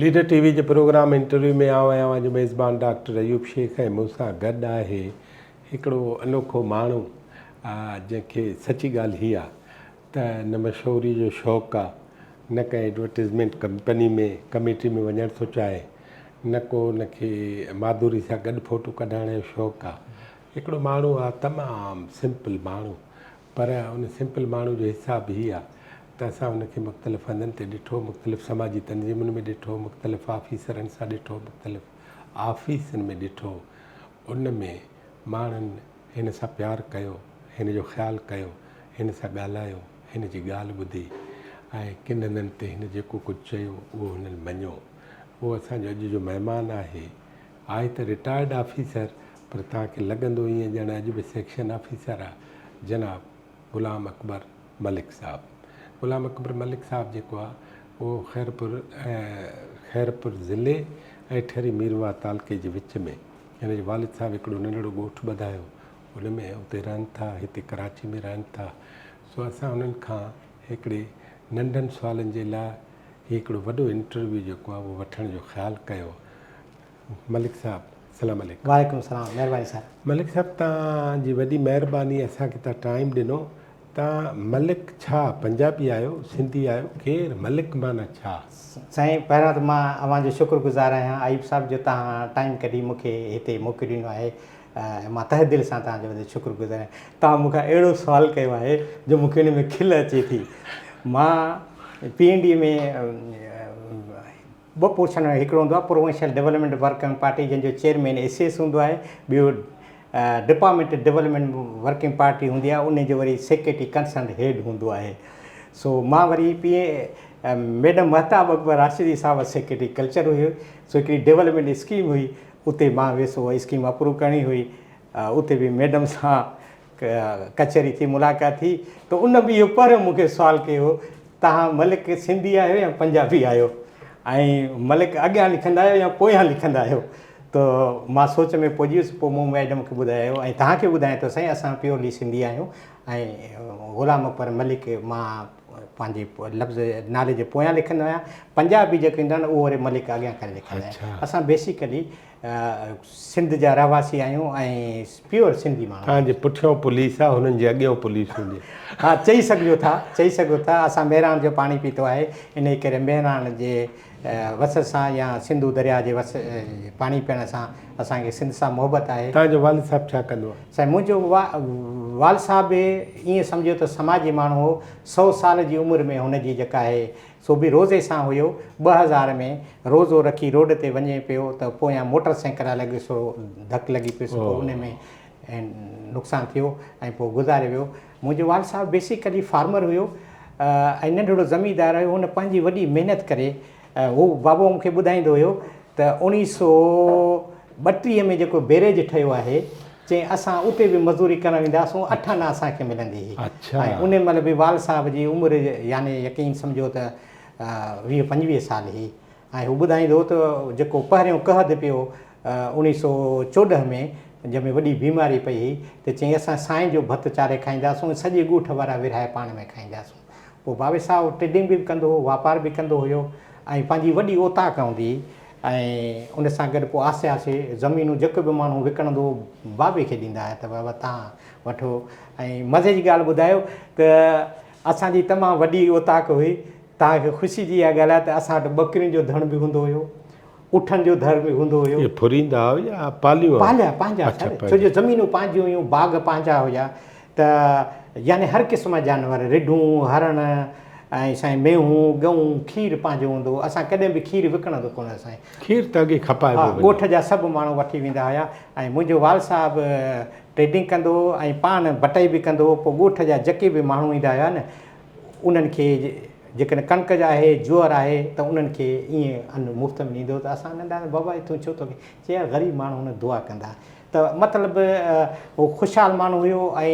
Leader ٽي V جي programme interview ۾ آئون آهيان اوهان جو ميزبان ڊاڪٽر ايوب شيخ ۽ مون سان گڏ آهي هڪڙو انوکو ماڻهو جنهن کي سچي ڳالهه هي آ ته نه مشهوري جو شوق آ نه ڪنهن ايڊورٽيزمينٽ ڪمپني ۾ ڪميٽي ۾ وڃڻ ٿو چاهي نه ڪو ان کي ماڌوري سان گڏ فوٽو ڪڍائڻ جو شوق آ هڪڙو ماڻهو آ تمام سمپل ماڻهو پر ان سمپل ماڻهو جو حساب هي آ ته اسان ان کي مختلف هنڌن تي ڏٺو، مختلف سماجي تنظيمن ۾ ڏٺو، مختلف آفيسرن سان ڏٺو، مختلف آفيسن ۾ ڏٺو، ان ۾ ماڻهن هن سان پيار ڪيو، هن جو خيال ڪيو، هن سان ڳالهايو، هن جي ڳالهه ٻڌي ۽ ڪن هنڌن تي هن جيڪو ڪجهه چيو اهو هنن مڃيو. اهو اسان جو اڄ جو مهمان آهي. آهي ته رٽائرڊ آفيسر پر توهان کي لڳندو ائين ڄڻ اڄ به سيڪشن آفيسر آ جناب غلام اڪبر ملڪ صاحب. غلام اڪبر ملڪ صاحب جيڪو آ اهو خيرپور خيرپور ضلعي ۽ ٺري ميرواهه تعلقي جي وچ ۾ هن جي والد صاحب هڪڙو ننڍڙو ڳوٺ ٻڌايو ان ۾ اتي رهن ٿا هتي ڪراچي ۾ رهن ٿا سو اسان انهن کان هڪڙي ننڍن سوالن جي لاء هي هڪڙو وڏو انٽرويو جيڪو آ اهو وٺڻ جو خيال ڪيو. ملڪ صاحب سلام عليڪم. وعليڪم السلام مهرباني صاحب. ملڪ صاحب تان جي وڏي مهرباني اسان کي تان ٽائيم ڏنو تان ملڪ ڇا پنجابي آهيو سنڌي آهيو ڪير ملڪ معنيٰ ڇا. سائين پهريان ته مان اوهان جو شڪر گذار آهيان ايوب صاحب جو توهان ٽائيم ڪڍي مون کي هتي موقعو ڏنو آهي ۽ مان تهه دل سان توهان جو وڏو شڪر گذار آهيان توهان مون کان اهڙو سوال ڪيو آهي جو مون کي ان ۾ کل اچي ٿي مان پي اين ڊي ۾ ٻه پورشن هڪڙو هوندو آهي پروونشل ڊولپمينٽ ورڪنگ پارٽي جنهن جو چيئرمين اي سي ايس هوندو آهي ٻيو ڊپارٽمينٽ ڊولپمينٽ ورڪنگ پارٽي هوندي آهي ان جو وري سيڪريٽري ڪنسرن هيڊ هوندو آهي سو مان وري پي ميڊم مهتاب اڪبر راشدي صاحب سيڪريٽري ڪلچر هيو سو هڪڙي ڊولپمينٽ اسڪيم هئي اتي مان ويس اها اسڪيم اپروو ڪرڻي هئي اتي به ميڊم سان ڪچهري ٿي ملاقات ٿي ته ان به اهو پهريون مون کي سوال ڪيو توهان ملڪ سنڌي آهيو يا پنجابي آهيو ۽ ملڪ اڳيان لکندا آهيو يا پويان لکندا آهيو ته مان سوچ ۾ پئجي ويس پوء مون ميڊم کي ٻڌايو ۽ توهان کي ٻڌايان ٿو سائين اسان پيورلي سنڌي آهيون ۽ غلام اڪبر ملڪ مان پنهنجي لفظ نالي جي پويان لکندو آهيان پنجابي جيڪي ايندا آهن اهو وري ملڪ اڳيان ڪري لکندا آهن اسان بيسيڪلي سنڌ جا رهواسي آهيون ۽ پيور سنڌي ماڻهو. توهان جي پٺيون پوليس آ هنن جي اڳيون پوليس هوندي. ها چئي سگهجو ٿا چئي سگهو ٿا اسان مهراڻ جو پاڻي پيتو آهي انهي ڪري مهراڻ جي وس سان يا سنڌو درياء جي وس پاڻي پيئڻ سان اسان کي سنڌ سان محبت آهي. توهان جو والد صاحب ڇا ڪندو آ؟ سائين منهنجو والد صاحب به ائين سمجهو ته سماجي ماڻهو هو سئو سال جي عمر ۾ هن جي جيڪا آهي سو به روزي سان هيو. 2000 ۾ روزو رکي روڊ تي وڃي پيو ته پويان موٽر سائيڪل واري لڳس سو ڌڪ لڳي پيس پوء ان ۾ نقصان ٿيو ۽ پوء گذاري ويو. منهنجو والد صاحب بيسيڪلي فارمر هيو ۽ ننڍڙو زميندار هيو. هن پنهنجي وڏي محنت ڪري هو بابو مون کي ٻڌائيندو هيو ته اوڻيهه سو 32 ۾ جيڪو بيريج ٺهيو آهي چيائين اسان اتي به مزوري ڪرڻ ويندا هئاسون اٺ آنا اسان کي ملندي هئي ۽ ان مهل به والد صاحب جي عمر يعني يقين سمجهو ته 20 25 سال هئي ۽ هو ٻڌائيندو هو ته جيڪو پهريون قحط پيو 1914 ۾ جنهن ۾ وڏي بيماري پئي هئي ته چيائين اسان سائين جو ڀت چاڙهي کائيندا هئاسون ۽ سڄي ڳوٺ وارا ورهائي پاڻ ۾ کائيندا هئاسون. پوء بابي صاحب ٽريڊنگ به ڪندو هو واپار به ڪندو هيو ۽ پنهنجي وڏي اوطاق هوندي هئي ۽ ان سان گڏ پوء آسي آسي زمينون جيڪو به ماڻهو وڪڻندو هو بابي کي ڏيندا هيا ته بابا توهان وٺو ۽ مزي جي ڳالهه ٻڌايو ته اسان جي تمام وڏي اوطاق هئي توهان کي خوشي جي اها ڳالهه آهي ته اسان وٽ ٻڪرين جو ڌڻ به هوندو هيو اٺن جو ڌڻ به هوندو هيو. اهي ڦريندا هئا يا پاليون هئا؟ پاليا پنهنجا سر ڇو جو زمينون پنهنجيون هيون باغ پنهنجا هيا ته يعني هر قسم جا جانور رڍون هرڻ ۽ سائين مينهون ڳئون کير پنهنجو هوندو هو اسان ڪڏهن به کير وڪڻندو ڪونه هو سائين. کير ته اڳي کپائبو ها ڳوٺ جا سڀ ماڻهو وٺي ويندا هيا ۽ منهنجو والد صاحب ٽريڊنگ ڪندو هو ۽ پاڻ بٽئي به ڪندو هو پوء ڳوٺ جا جيڪي به ماڻهو ايندا هيا نه انهن کي جيڪڏهن ڪڻڪ جا آهي جوئر آهي ته انهن کي ائين ان مفت ۾ ڏيندو هو ته اسان ننڍا بابا تون ڇو ٿو چي يار غريب ماڻهو هن دعا ڪندا ته مطلب هو خوشحال ماڻهو هيو ۽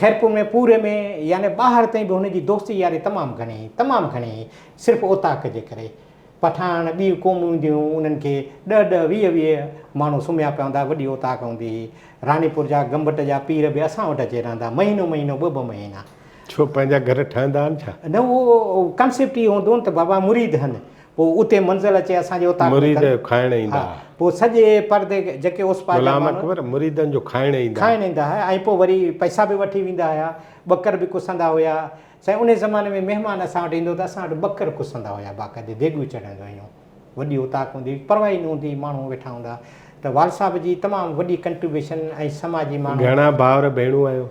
خيرپور ۾ پوري ۾ يعني ٻاهر تائين به هن جي دوستي ياري تمام گهڻي هئي تمام گهڻي هئي صرف اوطاق جي ڪري پٺاڻ ٻيون قومون اينديون هيون انهن کي ڏهه ڏهه ويهه ويهه ماڻهو سمهيا پيا هوندا وڏي اوطاق هوندي هئي راڻيپور جا گمبٽ جا پير به اسان وٽ اچي رهندا مهينو مهينو ٻه ٻه مهينا. ڇو پنهنجا گهر ٺهندا آهن ڇا؟ نه اهو ڪنسيپٽ اهو هوندو هو ته بابا مريد هن. پوء اتي منزل اچي اسان جي اوطاق ۾ مريد جو کائڻ ايندا ها ها. پوء سڄي پردي جيڪي اوس پاس جا غلام ماڻهو اڪبر مريدن جو کائڻ ايندا ها. کائڻ ايندا ها ۽ پوء وري پئسا به وٺي ويندا هيا ٻڪر به ڪسندا هيا سائين انهي زماني ۾ مهمان اسان وٽ ايندو ته اسان وٽ ٻڪر ڪسندا هيا باقاعدي ديڳون چڙهنديون هيون وڏي اوطاق هوندي هئي پرواهه ئي نه هوندي هئي ماڻهو ويٺا هوندا ته والد صاحب جي تمام وڏي ڪنٽريبيوشن ۽ سماجي ماڻهو. گهڻا ڀائر ڀيڻون آهيو؟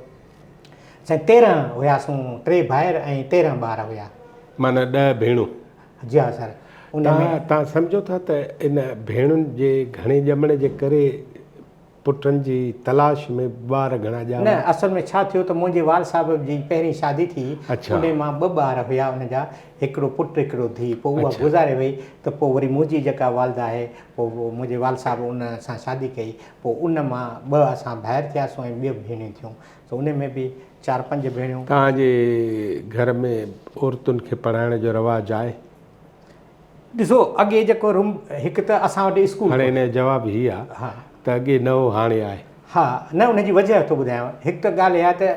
سائين 13 هياسون ٽي ڀائر ۽ 13 ٻار هيا. معنيٰ ڏهه ڀيڻون. جي ها سر ان ۾. توهان سمجهو ٿا ته ان ڀيڻن جي گهڻي ڄمڻ جي ڪري پٽن جي تلاش ۾ ٻار گهڻا ڄاوا؟ نه اصل ۾ ڇا ٿيو ته منهنجي والد صاحب جي پهرين شادي ٿي انهي مان ٻه ٻار هيا ان جا هڪڙو پٽ هڪڙو ڌيء پوء اها گذاري وئي ته پوء وري منهنجي جيڪا والده آهي پوء منهنجي والد صاحب ان سان شادي ڪئي پوء ان مان ٻه اسان ڀائر ٿياسون ۽ ٻه ڀيڻيون ٿيون ته انهي ۾ به چار پنج ڀيڻيون. توهان جي گهر ۾ عورتن کي پڙهائڻ جو رواج آهي؟ ڏسو اڳي جيڪو روم هڪ ته اسان وٽ اسڪول هاڻي ان جو جواب هي آ ته اڳي نه هو هاڻي آهي. ها نه ان جي وجهه ٿو ٻڌايانو هڪ ته ڳالهه اها ته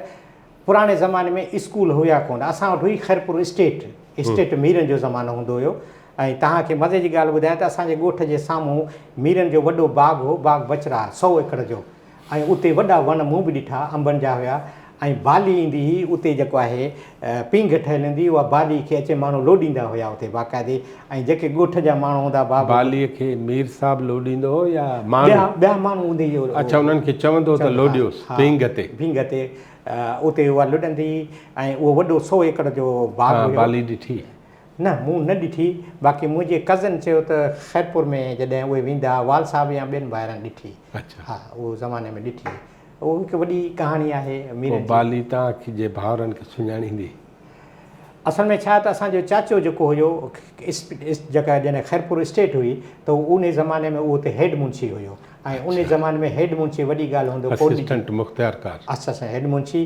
پراڻي زماني ۾ اسڪول هيا ڪونه اسان وٽ هئي خيرپور اسٽيٽ اسٽيٽ ميرن جو زمانو هوندو هيو ۽ توهان کي مزي جي ڳالهه ٻڌايان ته اسان جي ڳوٺ جي سامهون ميرن جو وڏو باغ هو باغ بچرا سئو ايڪڙ جو ۽ اتي وڏا وڻ مون به ڏٺا انبن جا هيا ۽ بالي ايندي هئي اتي جيڪو آهي پينگهه ٺهيل هوندي هئي اها بالي کي اچي ماڻهو لوڏيندا هيا اتي باقاعدي ۽ جيڪي ڳوٺ جا ماڻهو هوندا بابو باليء کي مير صاحب لوڏيندو هو يا ماڻهو؟ ٻيا ٻيا ماڻهو هوندي هئي اڇا انهن کي چوندو هو ته لوڏيوس پينگهه تي. پينگهه تي اتي اها لڏندي هئي ۽ اهو وڏو سئو ايڪڙ جو باغ هيو. بالي ڏٺي؟ نه مون نه ڏٺي باقي منهنجي ڪزن چيو ته خيرپور ۾ جڏهن اهي ويندا ها وال صاحب يا ٻين ڀائرن ڏٺي. ها اهو زماني ۾ ڏٺي. اهو هڪ وڏي ڪهاڻي آهي ميرن جي. پوء بالي توهان جي ڀائرن کي سڃاڻيندي؟ اصل ۾ ڇا ته اسان جو چاچو جيڪو هيو جيڪا جڏهن خيرپور اسٽيٽ هئي ته انهي زماني ۾ اهو اتي هيڊ منشي هيو ۽ انهي زماني ۾ هيڊ منشي وڏي ڳالهه هوندو ڪوٽ ڏجي. اسسٽنٽ مختيارڪار. اسسٽنٽ هيڊ منشي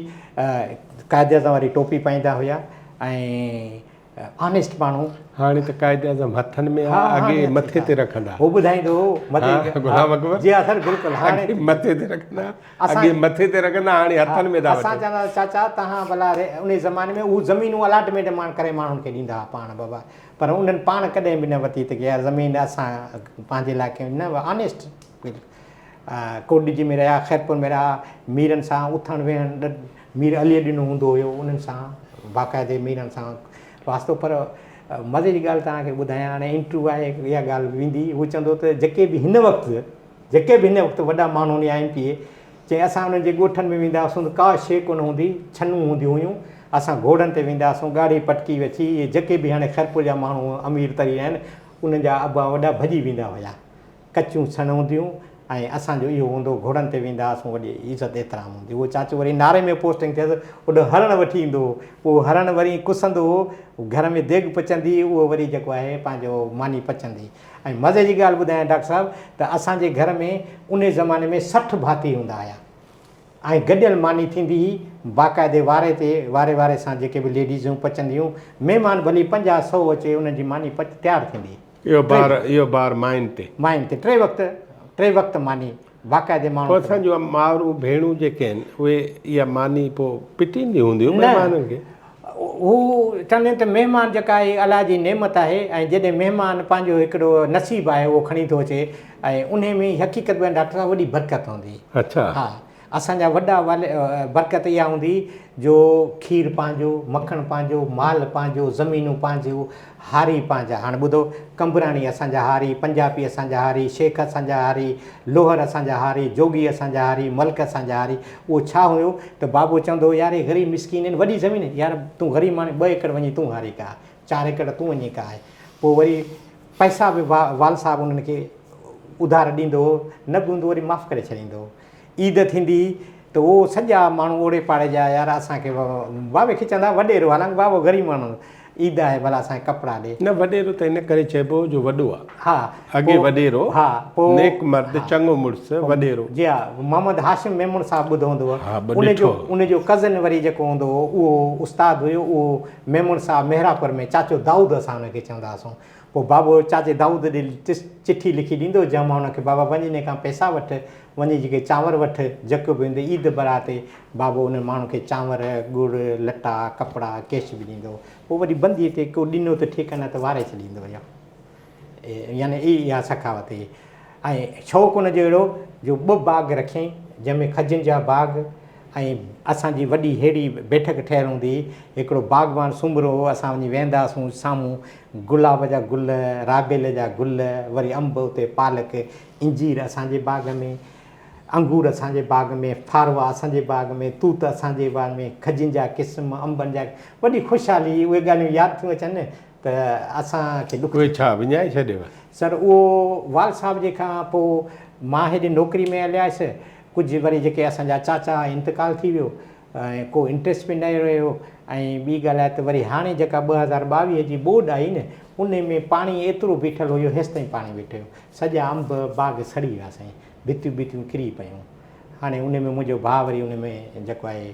قائد اعظم واري ٽوپي پائيندا هيا ۽ آنيسٽ ماڻهو. هاڻي ته قائد اعظم هٿن ۾ آ اڳي مٿي تي رکندا. هو ٻڌائيندو هو مٿي غلام اڪبر جي ها سر بلڪل هاڻي مٿي تي رکندا اڳي مٿي تي رکندا هاڻي هٿن ۾ ٿا وٺن. اسان چوندا هئاسين چاچا توهان ڀلا انهي زماني ۾ هو زمينون الاٽمينٽ مان ڪري ماڻهن کي ڏيندا هئا پاڻ بابا پر انهن پاڻ ڪڏهن به نه وتي ته يار زمين اسان پنهنجي لاء ڪيون نه آنيسٽ ڪوٽ ڏجي ۾ رهيا خيرپور ۾ رهيا ميرن سان اٿڻ ويهڻ مير علي ڏنو هوندو هيو انهن سان باقاعدي ميرن سان واسطو پر مزي جي ڳالهه توهان کي ٻڌايان هاڻي انٽرويو آهي اها ڳالهه ويندي هو چوندو ته جيڪي به هن وقت جيڪي به هن وقت وڏا ماڻهو آهن يا ايم پي اي چي اسان انهن جي ڳوٺن ۾ ويندا هئاسون ته ڪا شيء ڪونه هوندي ڇنون هونديون هيون اسان گهوڙن تي ويندا هئاسون ڳاڙهي پٽڪي وڇي اهي جيڪي به هاڻي خيرپور جا ماڻهو امير ترين آهن انهن جا ابا وڏا ڀڄي ويندا هيا ڪچيون ڇڻ هونديون ۽ اسان جو اهو هوندو هو گهوڙن تي ويندا هئاسون وڏي عزت احترام هوندي اهو چاچو وري ناري ۾ پوسٽنگ ٿيس اوڏو هرڻ وٺي ايندو هو پوء هرڻ وري ڪسندو هو گهر ۾ ديڳ پچندي هئي اهو وري جيڪو آهي پنهنجو ماني پچندي ۽ مزي جي ڳالهه ٻڌايان ڊاڪٽر صاحب ته اسان جي گهر ۾ انهي زماني ۾ 60 ڀاتي هوندا هيا ۽ گڏيل ماني ٿيندي هئي باقاعدي واري تي واري واري سان جيڪي به ليڊيزون پچنديون مهمان ڀلي 50 سئو اچي انهن جي ماني پچ تيار ٿيندي. اهو بار اهو بار ماين تي. ماين تي ٽي وقت ٽي وقت ماني باقاعدي ماڻهو پوء اسان جون مائرون ڀيڻون جيڪي آهن اهي اها ماني پوء پٽينديون هونديون مهمانن کي. نه هو چونديون آهن ته مهمان جيڪا آهي الله جي نعمت آهي ۽ جڏهن مهمان پنهنجو هڪڙو نصيب آهي اهو کڻي ٿو اچي ۽ انهي ۾ حقيقت ۾ ڊاڪٽر صاحب وڏي برڪت هوندي. اڇا. ها اسان جا وڏا برڪت اها هوندي جو کير پنهنجو، مکڻ پنهنجو، مال پنهنجو، زمينون پنهنجيون، هاري پنهنجا. هاڻ ٻڌو، قمبراڻي اسان جا هاري، پنجابي اسان جا هاري، شيخ اسان جا هاري، لوهر اسان جا هاري، جوڳي اسان جا هاري، ملڪ اسان جا هاري. اهو ڇا هيو ته بابو چوندو هو يار هي غريب مسڪين آهن، وڏي زمين، يار تون غريب ماڻهو ٻه ايڪڙ وڃي تون هاري ڪاهه، چار ايڪڙ تون وڃي ڪاهه. پوء وري پئسا به والد صاحب انهن کي اڌار ڏيندو هو، نه به هوندو وري معاف ڪري ڇڏيندو هو. عيد ٿيندي هئي ته اهو سڄا ماڻهو اوڙي پاڙي جا يار اسان کي بابي کي چوندا وڏيرو حالانڪ بابو غريب ماڻهو هو عيد آهي ڀلا اسان کي ڪپڙا ڏي. نه وڏيرو ته ان ڪري چئبو هو جو وڏو آ. ها اڳي وڏيرو ها پوء نيڪ مرد چڱو مڙس وڏيرو. جي ها محمد هاشم ميمڻ صاحب ٻڌو هوندو ها ان جو ان جو ڪزن وري جيڪو هوندو هو اهو استاد هيو اهو ميمڻ صاحب مهراپور ۾ چاچو دائود اسان ان کي چوندا هئاسون پوء بابو چاچي دائود ڏي چٺي لکي ڏيندو جنهن مان هن کي بابا وڃ انهي کان پئسا وٺ، وڃي جيڪي چانور وٺ، جيڪو به هوندو عيد برات تي بابو انهن ماڻهن کي چانور، ڳڙ، لٽا، ڪپڙا، ڪيش به ڏيندو هو. پوء وري بنديء تي ڪو ڏنو ته ٺيڪ نه ته واري ڇڏيندو هيو. يعني اها سخاوت هئي ۽ شوق ان جو اهڙو جو ٻه باغ رکيائين جنهن ۾ کجين جا باغ ۽ اسان جي وڏي ههڙي بيٺڪ ٺهيل هوندي هئي. هڪڙو باغبان سومرو هو، اسان وڃي ويهندا هئاسون، سامهون گلاب جا گل، رابيل جا گل، وري انب اتي پالڪ، انجير اسان جي باغ ۾، انگور اسان جي باغ ۾، ڦاروا اسان جي باغ ۾، توت اسان جي باغ ۾، کجين جا قسم، انبن جا، وڏي خوشحالي هئي، اهي ڳالهيون ياد ٿيون اچن ته اسان کي ڏک اهي ڇا وڃائي ڇڏيو؟ سر اهو والد صاحب جي کان پوء مان هيڏي نوڪري ۾ هليس، ڪجهه وري جيڪي اسان جا چاچا انتقال ٿي ويو ۽ ڪو انٽريسٽ به نه رهيو ۽ ٻي ڳالهه آهي ته وري هاڻي جيڪا 2022 جي ٻوڏ آئي نه انهي ۾ پاڻي ايترو بيٺل هيو هيستائين پاڻي بيٺو هيو سڄا انب باغ سڙي ويا سائين ڀتيون ٻتيون ڪري پيون هاڻي انهي ۾ منهنجو ڀاء وري انهي ۾ جيڪو آهي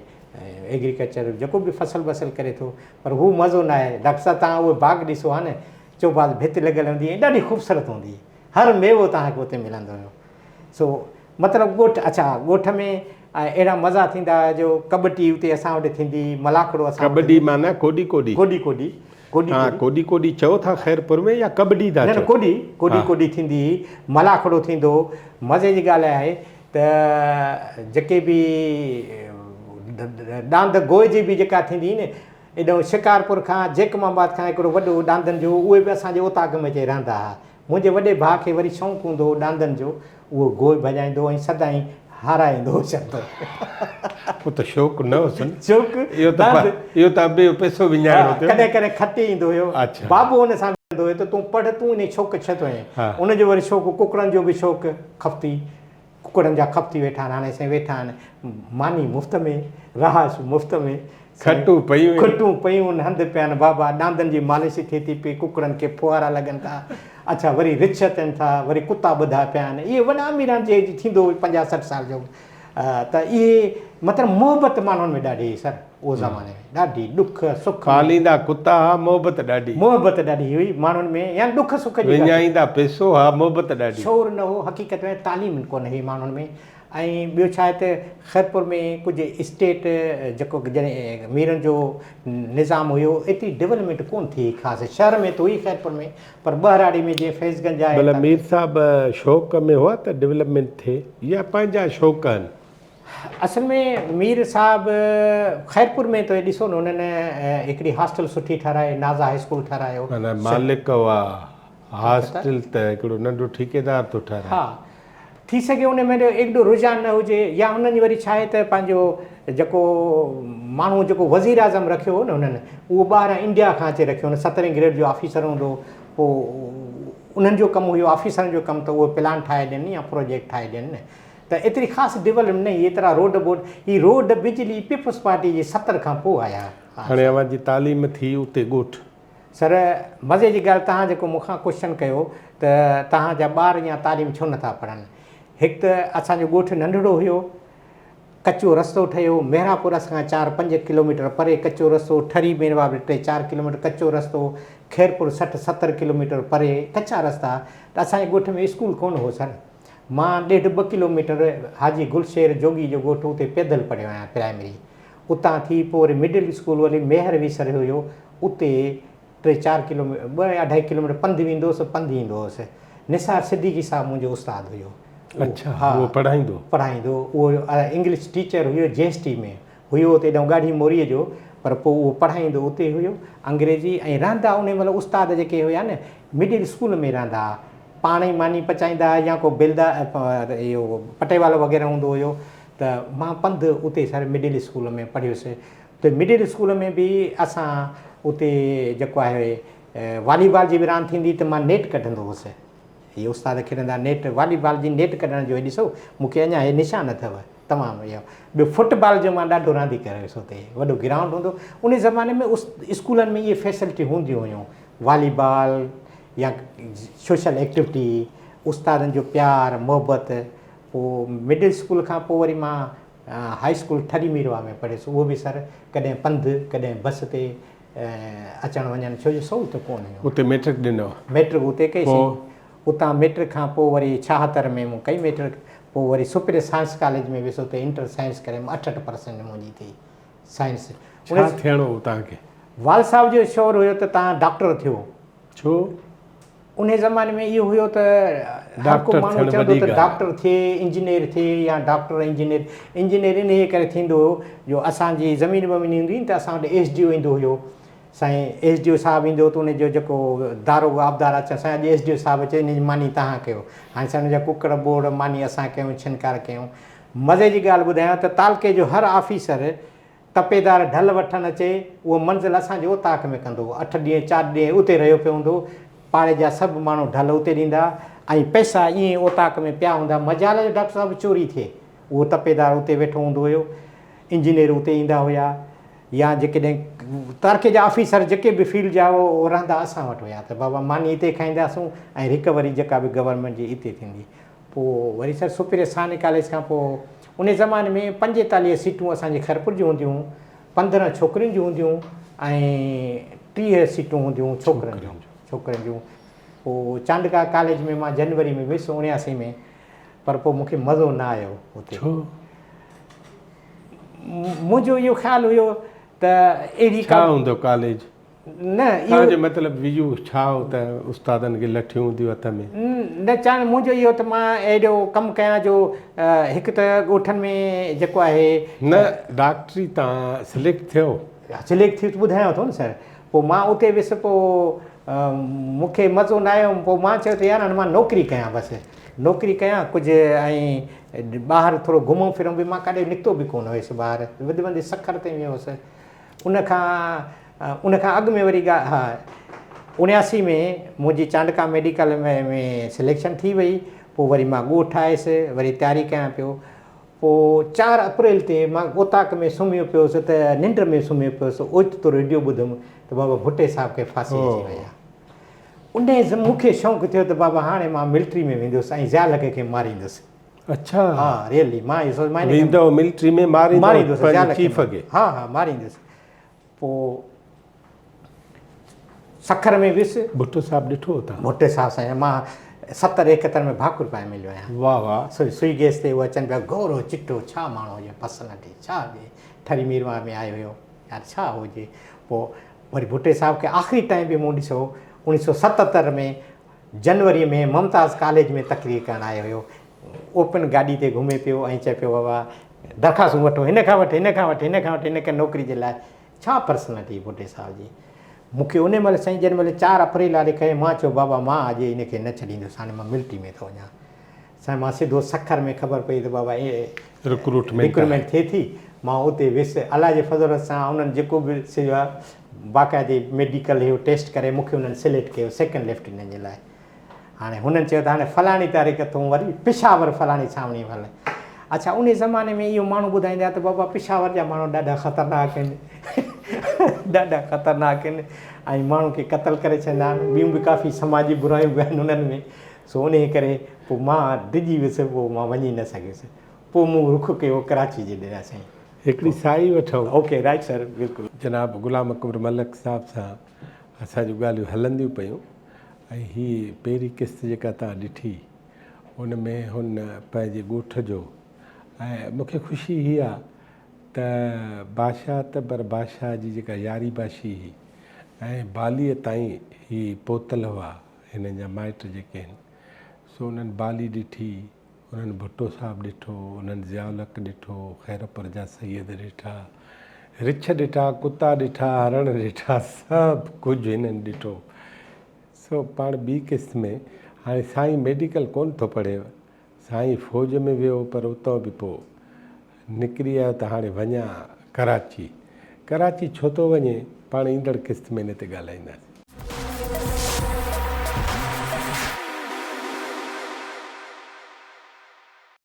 ايگريڪلچر جيڪو به فصل وصل ڪري ٿو پر هو مزو نه آهي ڊاڪٽر صاحب توهان اهي باغ ڏسو ها نه چوباز ڀت لڳل هوندي ۽ ڏاڍي خوبصورت هوندي هئي هر ميوو توهان کي اتي ملندو هيو سو مطلب ڳوٺ اڇا ڳوٺ ۾ اهڙا مزا ٿيندا هيا جو ڪٻٽي اتي اسان وٽ ٿيندي هئي ملاکڙو اسان وٽ ڪٻڊي معنيٰ ڪوڏي ڪوڏي. ڪوڏي ڪوڏي ڪوڏي توهان ڪوڏي ڪوڏي چئو ٿا خيرپور ۾ يا ڪٻڊي ٿا نه نه چئو؟ ڪوڏي ڪوڏي ڪوڏي ٿيندي هئي ملاکڙو ٿيندو هو مزي جي ڳالهه آهي ته جيڪي به ڏاند گوء جي به جيڪا ٿيندي هئي نه ايڏانهن شڪارپور کان جيڪب آباد کان هڪڙو وڏو ڏاندن جو اهي به اسان جي اوطاق ۾ اچي رهندا ها منهنجي وڏي ڀاء کي وري شوق هوندو هو ڏاندن جو، اهو گوء ڀڄائيندو هو ۽ سدائين هارائيندو هو شرط. پوء ته شوق نه هوس نه. شوق اهو ته ڏاند. اهو ته ابي جو پئسو وڃائڻو ٿيو. ڪڏهن ڪڏهن کٽي ايندو هيو. اڇا. بابو ان سان وڙهندو هيو ته تون پڙهه تون انهي شوق ڇو ٿو هين. ان جو وري شوق ڪڪڙن جو به شوق خفتي. ڪڪڙن جا کپ ٿي ويٺا آهن، هاڻي سائين ويٺا آهن، ماني مفت ۾، رهائش مفت ۾، کٽون پيون آهن. کٽون پيون آهن، هنڌ پيا آهن، بابا ڏاندن جي مالش ٿئي ٿي پئي، ڪڪڙن کي ڦوهارا لڳن ٿا، اڇا وري رڇ اچن ٿا، وري ڪتا ٻڌا پيا آهن، اهي وڏا اميران جي ٿيندو هو پنجاهه 60 سال جو ته اهي مطلب محبت ماڻهن ۾ ڏاڍي هئي سر اهو زماني ۾ ڏاڍي ڏک سک ۾. پاليندا ڪتا ها محبت ڏاڍي. محبت ڏاڍي هئي ماڻهن ۾ يعني ڏک سک جي ڳالهه. وڃائيندا پئسو ها محبت ڏاڍي. شعور نه هو حقيقت ۾ تعليم ڪونه هئي ماڻهن ۾ ۽ ٻيو ڇا آهي ته خيرپور ۾ ڪجهه اسٽيٽ جيڪو جڏهن ميرن جو نظام هيو ايتري ڊولپمينٽ ڪونه ٿي هئي خاص شهر ۾ ته هئي خيرپور ۾ پر ٻهراڙي ۾ جيئن فيض گنج آهي. ڀلا مير صاحب شوق ۾ هئا ته ڊولپمينٽ ٿئي يا پنهنجا شوق آهن؟ اصل ۾ مير صاحب خيرپور ۾ ته ڏسو نه انهن هڪڙي هاسٽل سٺي ٺهرائي نازا هاء اسڪول ٺهرايو. معنيٰ مالڪ هئا هاسٽل ته هڪڙو ننڍو ٺيڪيدار ٿو ٺهرائي. ها ٿي سگهي ان ۾ ايڏو رجحان نه هجي يا انهن جي وري ڇا آهي ته پنهنجو جيڪو ماڻهو جيڪو وزير اعظم رکيو هو نه انهن اهو ٻاهران انڊيا کان اچي رکيو هن سترهين گريڊ جو آفيسر هوندو هو پوء انهن جو ڪم هيو آفيسرن جو ڪم ته اهو پلان ٺاهي ڏين يا پروجيڪٽ ٺاهي ڏين نه ته ايتري خاص ڊولپمينٽ نه هئي ايترا روڊ بوڊ هي روڊ بجلي پيپلز پارٽي جي 70 کان پوء آيا. هاڻي اوهان جي تعليم ٿي اتي ڳوٺ. سر مزي جي ڳالهه توهان جيڪو مون کان ڪوشچن ڪيو ته توهان جا ٻار يا تعليم ڇو نٿا پڙهن هڪ ته اسان جو ڳوٺ ننڍڙو هيو ڪچو رستو ٺهيو مهراپور اسان کان چار پنج ڪلوميٽر پري ڪچو رستو ٺري ميرواهه به ٽي چار ڪلوميٽر ڪچو رستو خيرپور 60 70 ڪلوميٽر پري ڪچا رستا ته اسان جي ڳوٺ ۾ اسڪول ڪونه هو سر مان ڏيڍ ٻه ڪلوميٽر حاجي گلشير جوڳي جو ڳوٺ اتي پيدل پڙهيو آهيان پرائمري اتان ٿي پوء وري مڊل اسڪول وري ميهر ويسر هيو اتي ٽي چار ڪلو ٻه يا اڍائي ڪلوميٽر پنڌ ويندو هوس پنڌ ايندو هوس نثار صديقي صاحب منهنجو استاد هيو. اڇا اهو پڙهائيندو. پڙهائيندو اهو انگلش ٽيچر هيو جي ايس ٽي ۾ هيو اتي ايڏانهن ڳاڙهي موريء جو پر پوء اهو پڙهائيندو اتي هيو انگريزي ۽ رهندا انهي مهل استاد جيڪي هيا نه مڊل اسڪول ۾ رهندا ها پاڻ ئي ماني پچائيندا ها يا ڪو بيلدا اهو پٽيوالو وغيره هوندو هيو ته مان پنڌ اتي سر مڊل اسڪول ۾ پڙهيس ته مڊل اسڪول ۾ به اسان اتي جيڪو آهي والي بال جي به راند ٿيندي ته مان نيٽ ڪڍندو هوس هي استاد کيڏندا نيٽ والي بال جي نيٽ ڪڍڻ جو هي ڏسو مون کي اڃا هي نشان اٿو تمام اهو ٻيو فٽ بال جو مان ڏاڍو راندي ڪريس اتي وڏو گرائونڊ هوندو ان زماني ۾ اسڪولن ۾ اهي فيسلٽي هونديون هيون والي بال يا سوشل ايڪٽيوٽي استادن جو پيار محبت پوء مڊل اسڪول کان پوء وري مان هاء اسڪول ٺري ميرواهه ۾ پڙهيس اهو به سر ڪڏهن پنڌ ڪڏهن بس تي اچڻ وڃڻ ڇو جو سهولتون ڪونه هيون. اتي ميٽرڪ ڏنو؟ ميٽرڪ اتي ڪئي سين. اتان ميٽرڪ کان پوء وري 76 ۾ مون ڪئي ميٽرڪ پوء وري سپريئر سائنس ڪاليج ۾ ويس اتي انٽر سائنس ڪريم 68 پرسينٽ منهنجي ٿي سائنس. ڇا ٿيڻو هو توهان کي؟ والد صاحب جو شعور هيو ته توهان ڊاڪٽر ٿيو. ڇو؟ انهي زماني ۾ اهو هيو ته هر ڪو ماڻهو چوندو ته ڊاڪٽر ٿئي انجنيئر ٿئي يا ڊاڪٽر انجنيئر انجنيئر انهي ڪري ٿيندو هيو جو اسان جي زمين ومين هوندي هئي ته اسان وٽ ايس ڊي او ايندو هيو سائين ايس ڊي او صاحب ايندو هو ته ان جو جيڪو داروغو آبدار اچن سائين اڄ ايس ڊي او صاحب اچي ان جي ماني تهان ڪيو هاڻي سائين ان جا ڪڪڙ ٻوڙ ماني اسان ڪيون ڇنڪار ڪيون مزي جي ڳالهه ٻڌايان ته تعلقي جو هر آفيسر تپيدار ڍل وٺڻ اچي، اهو منزل اسان جي اوطاق ۾ ڪندو هو. اٺ ڏينهن، چار ڏينهن اتي رهيو پيو هوندو هو. پاڙي جا سڀ ماڻهو ڍل اتي ڏيندا ۽ پئسا ائين ئي اوطاق ۾ پيا هوندا. مجال جو ڊاڪٽر صاحب چوري ٿئي. اهو تپيدار اتي ويٺو هوندو هيو. انجنيئر اتي ايندا هيا يا جيڪڏهن تعلقي جا آفيسر جيڪي به فيلڊ جا اهي رهندا اسان وٽ هيا ته بابا ماني اتي کائينداسون ۽ رڪوري جيڪا به گورنمينٽ جي اتي ٿيندي. پوء وري سر سپيريئر ثاني ڪاليج کان پوء انهي زماني ۾ 45 سيٽون اسان جي خيرپور جون هونديون هيون، 15 ڇوڪرين جون هونديون هيون ۽ 30 سيٽون هونديون هيون ڇوڪرن جون ڇوڪرين جون. پوء چانڊڪا ڪاليج ۾ مان جنوري ۾ ويس 79 ۾ پر پوء مون کي مزو نه آيو اتي. ڇو؟ منهنجو اهو خيال هيو ته اهڙي ڇا هوندو ڪاليج؟ نه اهو. توهان جو مطلب ويو ڇا هو ته استادن کي لٺيون هونديون هٿ ۾؟ نه چاهڻ منهنجو اهو ته مان اهڙو ڪم ڪيان جو هڪ ته ڳوٺن ۾ جيڪو آهي. نه ڊاڪٽري تان سليڪٽ ٿيو؟ سليڪٽ ٿيس ٻڌايان ٿو نه سر. پوء مان اتي ويس پوء مون کي مزو نه آيو پوء مان چيو ته يار هاڻي مان نوڪري ڪيان بس نوڪري ڪيان ڪجهه ۽ ٻاهر ٿورو گهمون ڦرون به مان ڪاڏي نڪتو به ڪونه هيس ٻاهر وڌ وڌ سکر تائين ويو هوس ان کان ان کان اڳ ۾ وري ڳالهه ها 79 ۾ منهنجي چانڊڪا ميڊيڪل ۾ ۾ سليڪشن ٿي وئي پوء وري مان ڳوٺ آيس وري تياري ڪيان پيو پوء 4 اپريل تي مان اوطاق ۾ سمهيو پيو هوس ته ننڊ ۾ سمهيو پيو هوس اوچتو ريڊيو ٻڌم ته بابا ڀٽي صاحب کي ڦاسي اچي وئي آهي انهي مون کي شوق ٿيو ته بابا هاڻي مان ملٽري ۾ ويندس ۽ ضياء الحق کي ماريندس اڇا ها ريئلي مان اهو سوچ مان ويندو ملٽري ۾ ماريندو پنهنجي چيف کي ها ها ماريندس پوء سکر ۾ ويس. ڀٽو صاحب ڏٺو هو تان؟ ڀٽي صاحب سان مان 70 71 ۾ ڀاڪر پائي مليو آهيان. واه واه. سوئي گيس تي هو اچن پيا گورو چٽو ڇا ماڻهو هجي پرسنالٽي ڇا هجي ٺري ميرواهه ۾ آيو هيو يار ڇا هجي پوء وري ڀٽي صاحب کي آخري ٽائيم به مون ڏسو 1977 ۾ جنوري ۾ ممتاز ڪاليج ۾ تقرير ڪرڻ آيو هيو اوپن گاڏي تي گهمي پيو ۽ چئي پيو بابا درخواستون وٺو هن کان وٺ هن کان وٺ هن کان وٺ هن کي نوڪري جي لاء ڇا پرسنالٽي ڀٽي صاحب جي مون کي ان مهل سائين جنهن مهل 4 اپريل واري ڪئي مان چيو بابا مان اڄ ان کي نه ڇڏيندس هاڻي مان ملٽري ۾ ٿو وڃان سائين مان سڌو سکر ۾ خبر پئي ته بابا رڪروٽمينٽ ٿئي ٿي مان اتي ويس الله جي فضل سان انهن جيڪو به سيوا باقاعدي ميڊيڪل اهو ٽيسٽ ڪري مون کي انهن سليڪٽ ڪيو سيڪنڊ ليفٽيننٽ جي لاء هاڻي هنن چيو ته هاڻي فلاڻي تاريخ تون وري پشاور فلاڻي ڇانوڻي هل. اڇا انهي زماني ۾ اهو ماڻهو ٻڌائيندا ته بابا پشاور جا ماڻهو ڏاڍا خطرناڪ آهن ڏاڍا خطرناڪ آهن ۽ ماڻهو کي قتل ڪري ڇڏيندا آهن ٻيون به ڪافي سماجي برايون به آهن انهن ۾ سو انهي ڪري پوء مان ڊڄي ويس پوء مان وڃي نه سگهيس پوء مون رخ ڪيو ڪراچي جي ڏي سائين. هڪڙي سائي وٺو. اوڪي رائٽ سر بلڪل. جناب غلام اڪبر ملڪ صاحب سان اسان جون ڳالهيون هلنديون پيون ۽ هي پهرين قسط جيڪا توهان ڏٺي ان ۾ هن پنهنجي ڳوٺ جو ۽ مون کي خوشي هي آ ته بادشاهه ته پر بادشاهه جي جيڪا ياري باشي هئي ۽ باليء تائين هي پهتل هئا هنن جا مائٽ جيڪي آهن سو انهن بالي ڏٺي انهن ڀٽو صاحب ڏٺو، انهن ضياء الحق ڏٺو، خيرپور جا سيد ڏٺا، رڇ ڏٺا، ڪتا ڏٺا، هرڻ ڏٺا، سڀ ڪجهه هنن ڏٺو. سو پاڻ ٻي قسط ۾ هاڻي سائين ميڊيڪل ڪونه ٿو پڙهي، سائين فوج ۾ ويو پر اتان به پوء نڪري آيو ته هاڻي وڃان ڪراچي. ڪراچي ڇو ٿو وڃي، پاڻ ايندڙ قسط ۾ ان تي ڳالهائينداسين.